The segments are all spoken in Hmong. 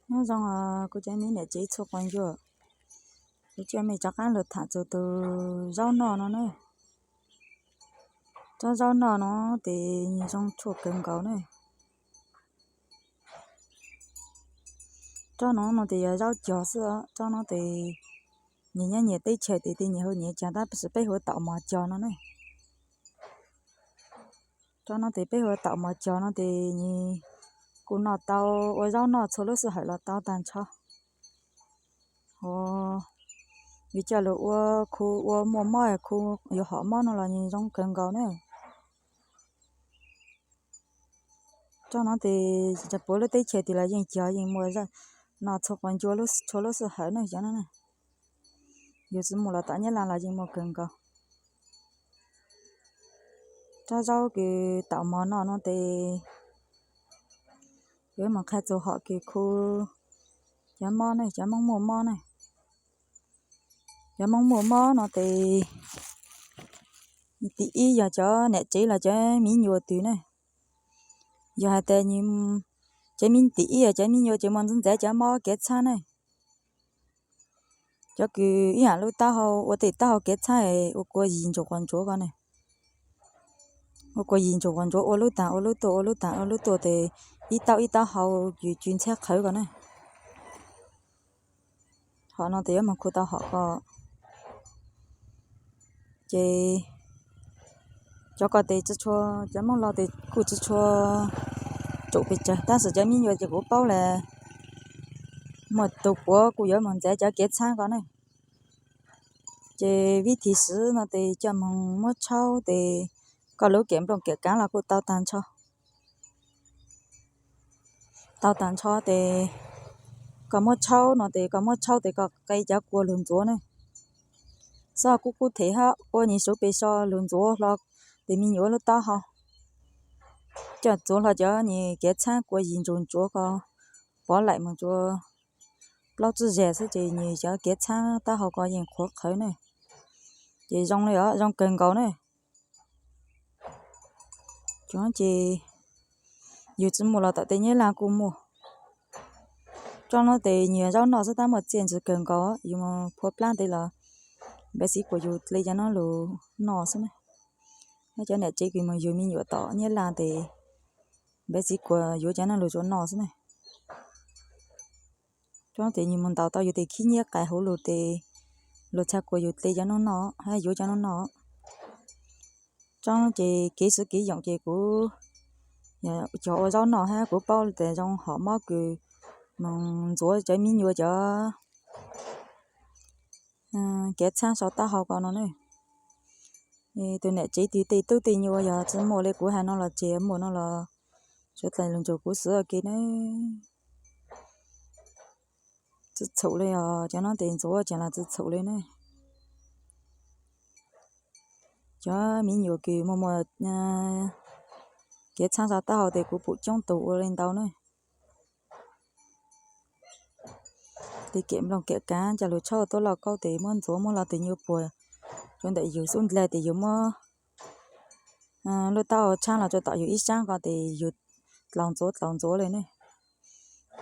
Nyob zoo kuv cov me niam txiv txhua qhov ncua, kuv coj mej rov qab los tham txog tus zaub noj no na. Tsob zaub noj no ces zoo tshuaj kawg nkaus na. Tsob no no ces yog zaub cog xwb, tsob no ces nyias nyob nyias teb chaws ces tej nyias hu nyias cog, tab sis peb hu ua taum mos cog no na. Tsob no ces peb hu ua taum mos cog no ces nyias kuj noj tau, ua zaub noj txhua lub sij hawm los tau tag nrho. Ua, yus coj lug ua khu ua muaj mob, khu yuav hom mob no los nws zoo kawg nkaus na. Tsob no ces puav lub teb chaws twg los yeej cog yeej muaj, noj txhua qhov ncua txhua lub sij hawm na cov no. Yus tsis mus los tom Nyab Laj los yeej muaj kawg nkaus. Tsob zaub kws taum mos no no ces yuav mus qha txug hom kws khu cov mob ne, cov Moob muaj mob ne. Cov Moob muaj mob no ces tim ib yog cov niam tsev los cov me nyuam twg ne. Yog hais tias cov me, tim ib yog cov me nyuam ces muaj ntxeev ntxeev cov mob kev txhab ne. Cov kws ib yam lub taub hau, ua tej taub hau kev txhab, ua kua yig ntsuag quas ntsuav ko ne. Ua kua yig ntsuag quas ntsuav, ua lub taag ua lub tuaj, ua lub taag ua lub tuaj ces ib taub ib taub hau yus cw ntxhiab qhawv ko ne. Hom no ces yuav moog khu tau hom ko. Ces cov ko tes tsis tshua, cov Moob Lauj tes kuj tsis tshua tsum pes tsawg, tab sis cov me nyuam ces kuv paub las muaj tug puav kuj yuav moog ntxeev cov kev txhab ko ne. Ces vib thib siv no tes coj moog muab tshaub tes koj lub kem nplooj kem kaav los kuj tau tag nrho. Tau tag nrho tes koj muab tshaub no tes koj muab tshaub tes koj qe cov kua lug ntxuav ne. Xob kub kub them hab ua nyias suv pes so lug ntxuav hlo tes me nyuam lub taub hau. Coj ntxuav hlo cov nyias kev txhab kua yig ntsuag ntsuav ko pov laim moog rua plaub tsib zag xwb ces nyias cov kev txhab taub hau ko yeej qhuav qhawv ne. Ces zoo li os, zoo kawg nkaus ne. Ces yus tsis muaj los tom tej Nyab Laj kuj muaj. Tsob no tes nyias zaub noj xwb tab muaj txiaj ntsig kawg nkaus, yus mus phua plaab tes los npawv xiv kuas yus dle cov no lug noj xwb na. Hab cov niam tsev kws moog yug me nyuam tom Nyab Laj tes npawv xiv kuas yuav cov no lug rua noj xwb na. Tsob no tes nyias moog ntaus tau yus tes khib nyiab qais huv lug tes luag txhaj kuas yus dle cov no noj hab yuav cov no noj. Tsob no ces kev siv kev yoom ces kuv cog ua zaub noj hab kuv paub tas zoo hom mob kws moog ntxuav cov me nyuam cov kev txhab sau taub hau ko no ne. Tus niam tsev twg tej tub tej nyuam yog tsis muaj li kuv hais no los tseg, muaj no los suav dlawg lug nrug kuv xwv ua ke na. Tsi txhum li os, cov no tes ntxuav tseem los tsi txhum li ne. Cov me nyuam kws muaj muaj kev txhab sau taub hau tes kuv pum coob tug ua li ntau ne. Tes kem nplooj kem kaav coj lug tshaub tuab lauj kaub tes muab ntxuav muab lo tes nyuag puag rua ntawm yug xub ndlag tes yug muab lub taub hau tshaab los rua tom yug ib saab ko tes yug dlaus ntxuav dlaus ntxuav li ne.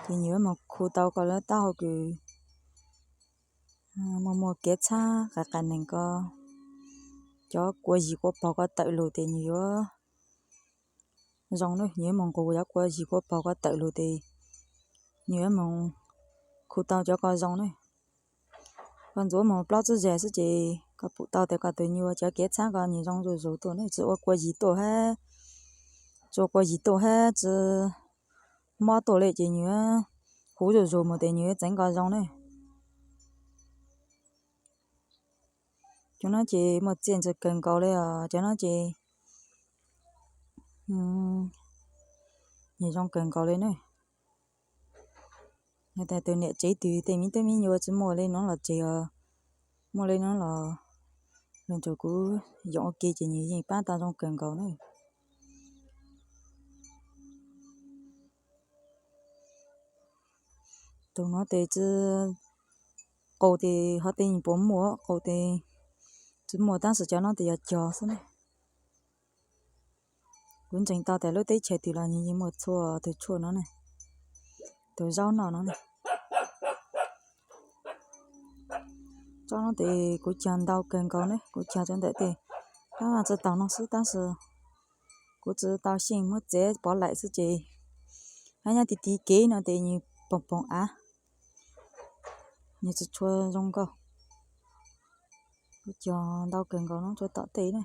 Ces nyuag moog khu tau ko lub taub hau kws muaj muaj kev txhab qais qais neeg ko, cov kua yig kua paug ko tawm lug tes nyuag yuav zoo ne. Nyuag moog nqug cov kua yig kua paug ko tawm lug tes nyuag yuav moog khu tau cov ko zoo ne. Koj ntxuav moog plaub tsib zag xwb ces koj pum tau tes koj tus nyuag cov kev txhab ko nyuag zoo zuj zus tuaj ne, tsi ua kua yig tuaj hab, tsi ua kua yig tuaj hab tsi mob tuaj li ces nyuag huv zuj zus moog tes nyuag txeev ko zoo ne. Cov no ces muaj txiaj ntsig kawg nkaus li os, cov no ces nyuag zoo kawg nkaus li ne. Yog tas tus niam tsev twg tej me tub me nyuam tsi muaj li no los tseg os, muaj li no los lug nrug kuv yoom ua ke ces nyuag yeej paab tau zoo kawg nkaus ne. Tus no tes tsi, qau tes ho tej puas muaj, qau tes tsi muaj tab sis cov no tes yog cog xwb ne. Kuv ntseeg tau tas lub teb chaws twg los nyuag yeej muaj txhua tus tshuaj no ne, tus zaub noj no ne. Tsob no ces kuv cog ntau kawg nkaus ne, kuv cog rau ntawm tej, tab mas tsis taus no xwb tab sis kuv tsis tau xyeej muab txiav pov laim xwb ces, hab nyob ti ti kev no ces nws poom poom av, nws tsis tshua zoo nkauj. Kuv cog ntau kawg nkaus no rau tom tej na.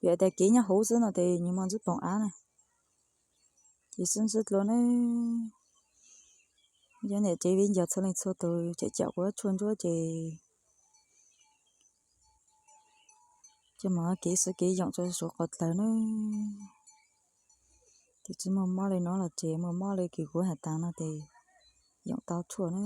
Vim tas kev nyob hauv xwb no ces nws muaj ntsuab poom av na. Ces sib ntsib dlua ne, cov niam tsev viv ncaus txhua leej txhua tus tseem caum kuv tshuaj ntsuab ces, ces mam kev sib kev yoom rau suav qhov dlawg ne. Ces tsis muaj mob li no los ces muaj mob li kws kuv has tas no ces yoom tau tshuaj ne.